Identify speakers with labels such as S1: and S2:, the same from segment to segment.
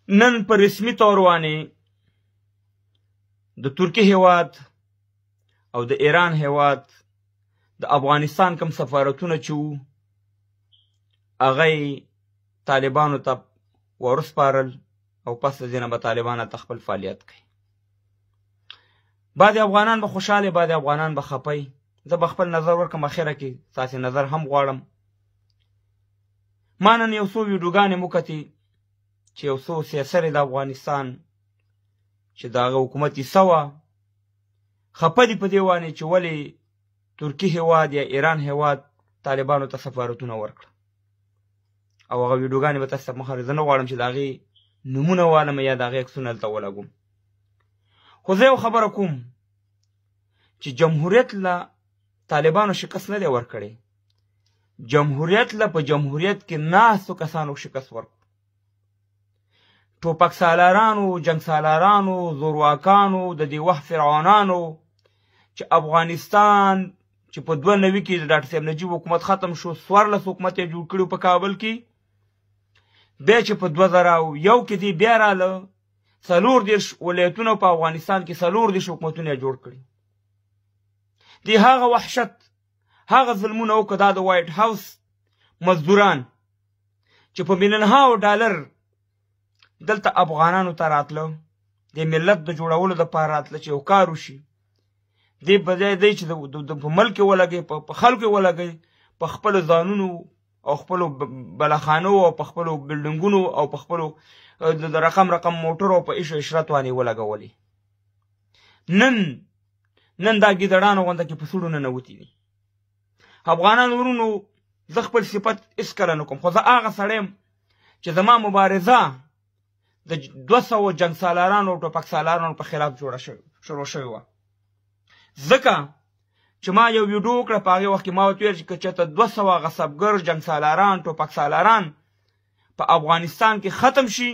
S1: نن په رسمي طور باندې د ترکیې هیواد او د ایران هیواد د افغانستان کوم سفارتونه چې وو، هغه یې طالبانو ته ورسپارل او پس له دې نه به طالبان هلته خپل فعالیت کوي. بعضې افغانان به خوشحاله، بعضې افغانان به خپه وي. زه به خپل نظر ورکړم، اخره کې ستاسې نظر هم غواړم. ما نن یو څو ویډیوګانې وکتې چې یو څو سیاسرې د افغانستان چې د هغه حکومت حصه وه، خپه دي په دې باندې چې ولې ترکي هیواد یا ایران هیواد طالبانو ته سفارتونه ورکړه. او هغه ویډیوګانې به تاسو ته مخه، زه نه غواړم چې د هغې نومونه والم یا د هغې عکسونه هلته ولګوم، خو زه یو خبره کوم چې جمهوریت له طالبانو شکست نه دی ورکړی، جمهوریت له په جمهوریت کې ناستو کسانو شکست ورکړ. ټوپک سالارانو، جنګ سالارانو، زورواکانو، د دې وخت فرعونانو چې افغانستان چې په 92 کې د ډاکټر صاحب نجیب حکومت ختم شو، 14 حکومت یې جوړ کړی په کابل کې، بیا چې په 2001 کې دی بیا راله 34 ولایتونه په افغانستان کې 34 حکومتونه یې جوړ کړي دی. هغه وحشت، هغه ظلمونه وکړه. دا د وایټ هاوس مزدوران چې په میلیونهاو ډالر دلته افغانانو ته راتله، د ملت د جوړولو دپاره راتله چې یو کار وشي، دې په ځای دی چې په ملک یې ولګوي، په خلکو یې ولګوي، په خپلو ځانونو او خپلو بلخانو او په خپلو بلډینګونو او په خپلو د رقم رقم موټرو او په عیش عشرت باندې ولګولې. نن دا ګیدړانو غونډه کې په سوړو ننوتي دي. افغانان ورونو، زه خپل صفت هېڅکله نه کوم، خو زه هغه سړی یم چې زما مبارزه د 200 جنګ سالارانو او ټوپک سالارانو په خلاف جوړه شوې شروع شوې وه. ځکه چې ما یو ویډیو وکړه په هغې وخت کې، ما ورته وویل چې که چېرته 200 غصبګر جنګ سالاران ټوپک سالاران په افغانستان کې ختم شي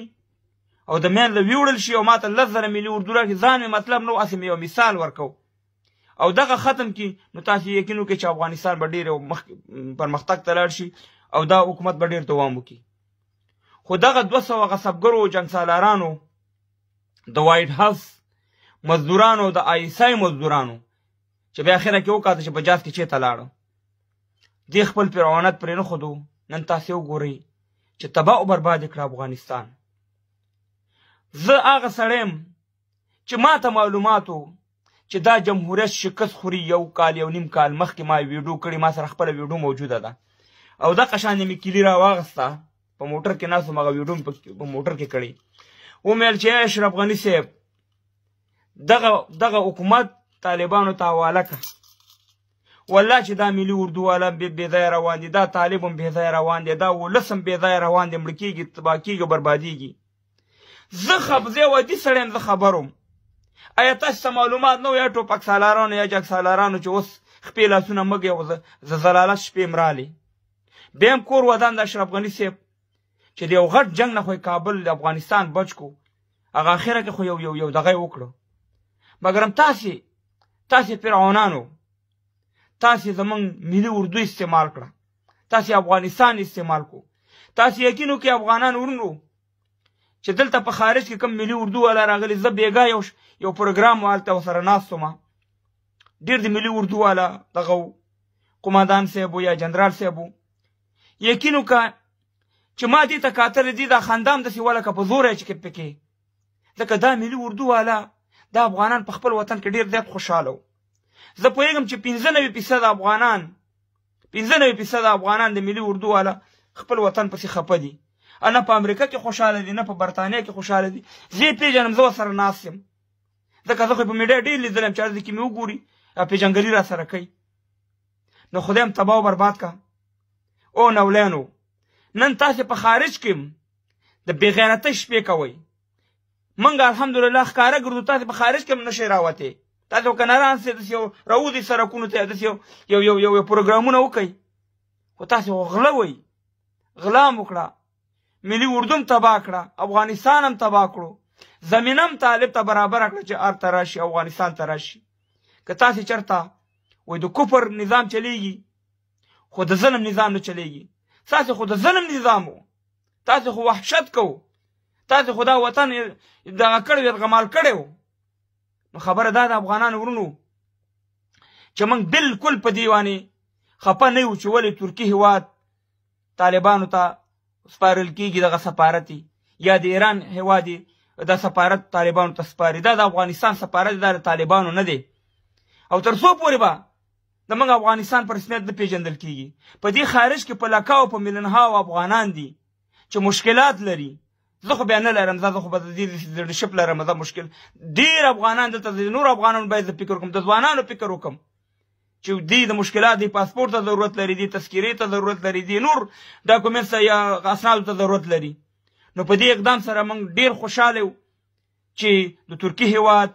S1: او د منځه ویوړل شي او ماته 10,000 ملي اردو راکړي، ځان مې مطلب نه و، هسې مې یو مثال ورکو او دغه ختم کړي، نو تاسې یقین وکړئ چې افغانستان به ډېر پرمختګ ته لاړ شي او دا حکومت به ډېر دوام وکړي. خو دغه 200 غصبګرو جنګ سالارانو، د وایټ هاوس مزدورانو، د آی اس آی مزدورانو چې بیا اخره کې وکاته چې په جاز کې چېرته لاړه، دې خپل فرعونت پرې نه ښودو. نن تاسې وګورئ چې تباه او برباد یې کړه افغانستان. زه هغه سړی یم چې ما ته معلومات و چې دا جمهوریت شکست خوري. یو کال یو نیم کال مخکې ما ویډیو کړې، ما سره خپله ویډیو موجوده ده او دغه شان مې کیلي راواغسته، په موټر کې ناست وم، هغه ویډیو مې په موټر کې کړې. ومې ویل چې اشرف غني صاحب، دغه حکومت طالبانو ته حواله کړه، والله چې دا ملي اردو والا بې ځایه روان دي، دا طالب هم بې ځایه روان دی، دا ولس هم بې ځایه روان دی، مړه کېږي، تباه کېږي، بربادېږي. زه زه یو عادي سړی یم، زه خبر وم. ایا تاسو ته معلومات نه و یا ټوپک سالارانو یا جنګ سالارانو چې اوس خپې لاسونه مږې او د ذلالت شپې هم رالې؟ بیا هم کور ودان د اشرف غني صاحب چې د یو غټ جنګ نه خو یې کابل د افغانستان بچ کو، هغه اخره کې خو یو یو یو دغه یې وکړو. مګرم تاسې فرعونانو، تاسې زمونږ ملي اردو استعمال کړه، تاسې افغانستان استعمال کو. تاسې یقین وکړئ افغانان ورونو چې دلته په خارج کې کوم ملي اردو والا راغلي، زه بېګا یو پروګرام هلته ورسره ناست وم، ډېر د ملي اردو والا دغه قوماندان صاحب یا جنرال صاحب و. یقین وکړه چې ما دې ته کاتل، دې دا خندا هم داسې وه لکه په زوره یې چې پکې، ځکه دا ملي اردو والا دا افغانان په خپل وطن کې ډېر زیات خوشحاله وو. زه پوهېږم چې 95% افغانان، 95% افغانان د ملي اردو والا خپل وطن پسې خفه دي، نه په امریکا کې خوشحاله دي، نه په برتانیا کې خوشحاله دي. زه یې پېژنم، زه ورسره ناست یم، ځکه زه خو په میډیا ډېر لیدلی یم چې هر ځای کې مې وګوري پېژنګلي را سره کوي. نو خدای هم تباه او برباد که. او نولانو، نن تاسې په خارج کې د بېغیرتۍ شپې کوئ. موږ الحمدلله ښکاره ګرځو، تاسې په خارج کې هم نشئ راوتې. تاسې خو که نه رانسئ داسې یو راوځئ سړکونو ته، داسې یو یو یو یو پروګرامونه وکئ، خو تاسې خو غله وئ، غلا هم وکړه، ملي اردو هم تباه کړه، افغانستان هم تباه کړو، زمینه هم طالب ته برابره کړه چې هلته راشي، افغانستان ته راشي. که تاسې چېرته وایي د کفر نظام چلیږي، خو د ظلم نظام نه چلیږي. تاسې خو د ظلم نظام و، تاسې خو وحشت کوو، تاسې خو دا وطن دغه کړی یرغمال کړی و. نو خبره دا ده افغانانو ورونو چې موږ بالکل په دې باندې خفه نه یو چې ولې ترکي هیواد طالبانو ته سپارل کیږي دغه سفارت، یا د ایران هیواد دا سفارت طالبانو ته سپاري. دا د افغانستان سفارت، دا د طالبانو نه دی. او تر څو پورې به د موږ افغانستان په رسمیت نه پیژندل کیږي؟ په دې خارج کې په لکاو په میلیونهاو افغانان دي چې مشکلات لري. زه خو بیا نه لرم، زه خو به د دې لیډرشپ لرم، دا مشکل ډېر افغانان دلته، د نورو افغانانو باید زه فکر وکړم، د ځوانانو فکر وکړم چې دوی د مشکلات، دی پاسپورت ته ضرورت لري، دی تذکرې ته ضرورت لري، دی نور ډاکومنټس ته یا اسنادو ته ضرورت لري. نو په دې اقدام سره موږ ډېر خوشحاله یو چې د ترکي هیواد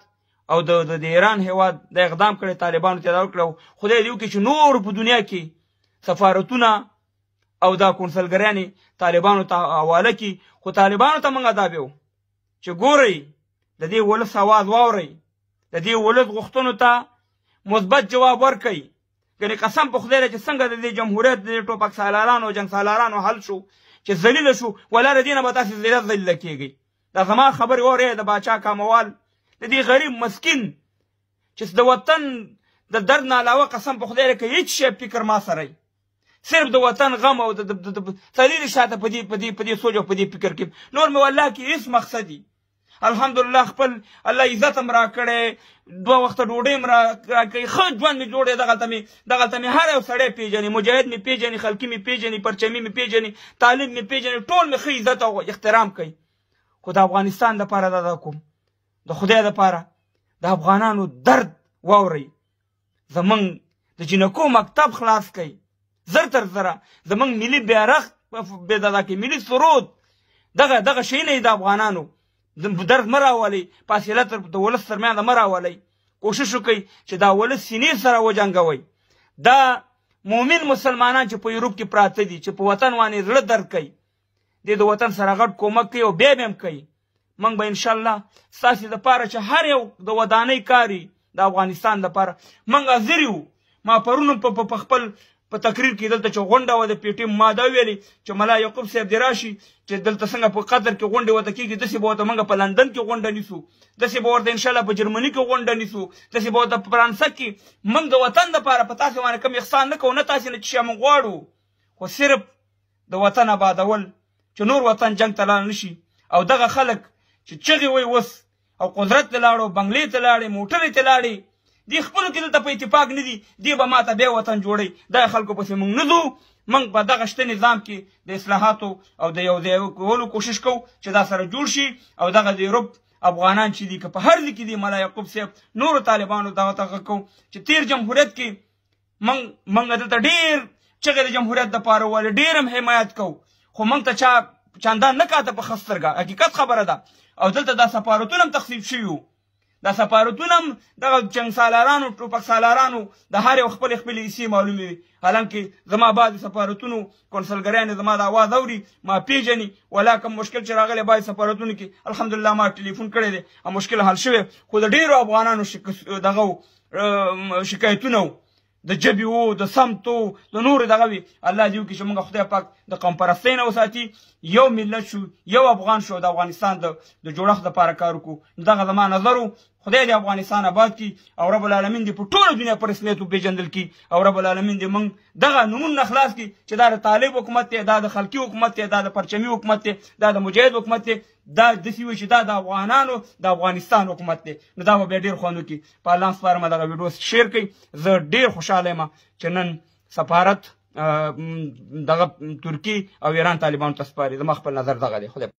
S1: او د ایران هیواد د اقدام کړی، طالبانو ته دا وکړو. خدای دې وکړي چې نور په دنیا کې سفارتونه او دا کونسلګریانې طالبانو ته حواله کړي. خو طالبانو ته موږ دا ویو چې ګورئ، د دې ولس اواز واورئ، د دې ولس غوښتنو ته مثبت جواب ورکړئ. ګنې قسم په خدای دی چې څنګه د دې جمهوریت د دې ټوپک سالارانو او جنګ سالارانو حل شو چې ذلیله شو، ولا د دې نه به تاسې ذلیله ذلیله کېږئ. دا زما خبرې اورئ، د باچا کاموال، د دې غریب مسکین چې د وطن د درد نه علاوه قسم په خدای دی که هیڅ شی فکر ما سره وي، صرف د وطن غم او د څلېرویشت ساعته په دې په دې په دې سوچ او په دې فکر کې، نور مې والله کې هیڅ مقصد دي. الحمدلله خپل الله عزت هم راکړی، دوه وخته ډوډۍ هم راکوي، ښه ژوند مې جوړ دی. دغلته مې هر یو سړی پېژني، مجاهد مې پېژني، خلکي مې پېژني، پرچمي مې پېژني، طالب مې پېژني، ټول مې ښه عزت او احترام کوي. خو د افغانستان دپاره دا کوم، د خدای دپاره د افغانانو درد واورئ، زمونږ د جینکو مکتب خلاص کړئ زر تر زره، زمونږ ملي بیرغ بې دغه کړئ، ملي سرود، دغه شیونه یې د افغانانو درد مه راولئ، فاصله تر د ولس ترمنځ مه راولئ. کوشش وکړئ چې دا ولس سینې سره وجنګوئ. دا مؤمن مسلمانان چې په یوروپ کې پراته دي، چې په وطن باندې زړه درد کوي، دې د وطن سره غټ کومک کوي او بیا به هم کوي. موږ به انشاءالله ستاسې دپاره چې هر یو د ودانۍ کاري د افغانستان دپاره موږ حاضر یو. ما پرون هم په خپل په تقریر کې دلته چې غونډه وه د پي ټي ایم، ما دا ویلي چې ملا یعقوب صاحب دې راشي چې دلته څنګه په قطر کې غونډې ورته کېږي، داسې به ورته موږ په لندن کې غونډه نیسو، داسې به ورته انشاءالله په جرمني کې غونډه نیسو، داسې به ورته په فرانسه کې. موږ د وطن دپاره په تاسې باندې کوم احسان نه کوو، نه تاسې نه چې شی موږ غواړو، خو صرف د وطن آبادول چې نور وطن جنګ ته لاړ نه شي. او دغه خلک چې چغې وایي اوس او قدرت ته لاړو، بنګلې ته لاړې، موټرې ته لاړې، دې خپلو کې دلته په اتفاق نه دي، دې به ماته بیا وطن جوړوي. دا خلکو پسې موږ نه ځو. موږ په دغه شته نظام کې د اصلاحاتو او د یو ځای کولو کوشش کوو چې دا سره جوړ شي. او دغه د یوروپ افغانان چې دي، که په هر ځای کې دي، ملا یعقوب صاحب نورو طالبانو دغه ته غږ کوو چې تېر جمهوریت کې موږ دلته ډېر چغې د جمهوریت دپاره وویلې، ډېر هم حمایت کوو، خو موږ ته چا چندان نه کاته په ښه سترګه، حقیقت خبره ده. او دلته دا سفارتونه هم تخریب شوي وو، دا سفارتونه هم دغه جنګ سالارانو ټوپک سالارانو د هر یو خپلې خپلې حصې معلومې وي. حالانکه زما بعضې سفارتونو کونسلګریانې زما د اواز اوري، ما پېژني، ولا کوم مشکل چې راغلی بعضې سفارتونو کې الحمدلله ما ټلیفون کړی دی او مشکل حل شوی. خو د ډېرو افغانانو دغه شکایتونه وو، د ژبې وو، د سمت وو، د نورو دغه وي. الله دې وکړي چې موږ خدای پاک د قوم پرستۍ نه وساتي، یو ملت شو، یو افغان شو، د افغانستان د جوړښت دپاره کار وکړو. دغه زما نظر و. خدای دې افغانستان آباد کړي او رب العالمین دې په ټوله دنیا په رسمیت وپېژندل کړي، او رب العالمین دې موږ دغه نومونه خلاص کړي چې دا د طالب حکومت دی، دا د خلکي حکومت دی، دا د پرچمي حکومت دی، دا د مجاهد حکومت دی، دا داسې وي چې دا د افغانانو د افغانستان حکومت دی. نو دا به بیا ډېر خوند وکړي. په الله سپارم دغه ویډیو شیر کړئ. زه ډېر خوشحاله یم چې نن سفارت دغه ترکي او ایران طالبانو ته سپاري. زما خپل نظر دغه دی. خدای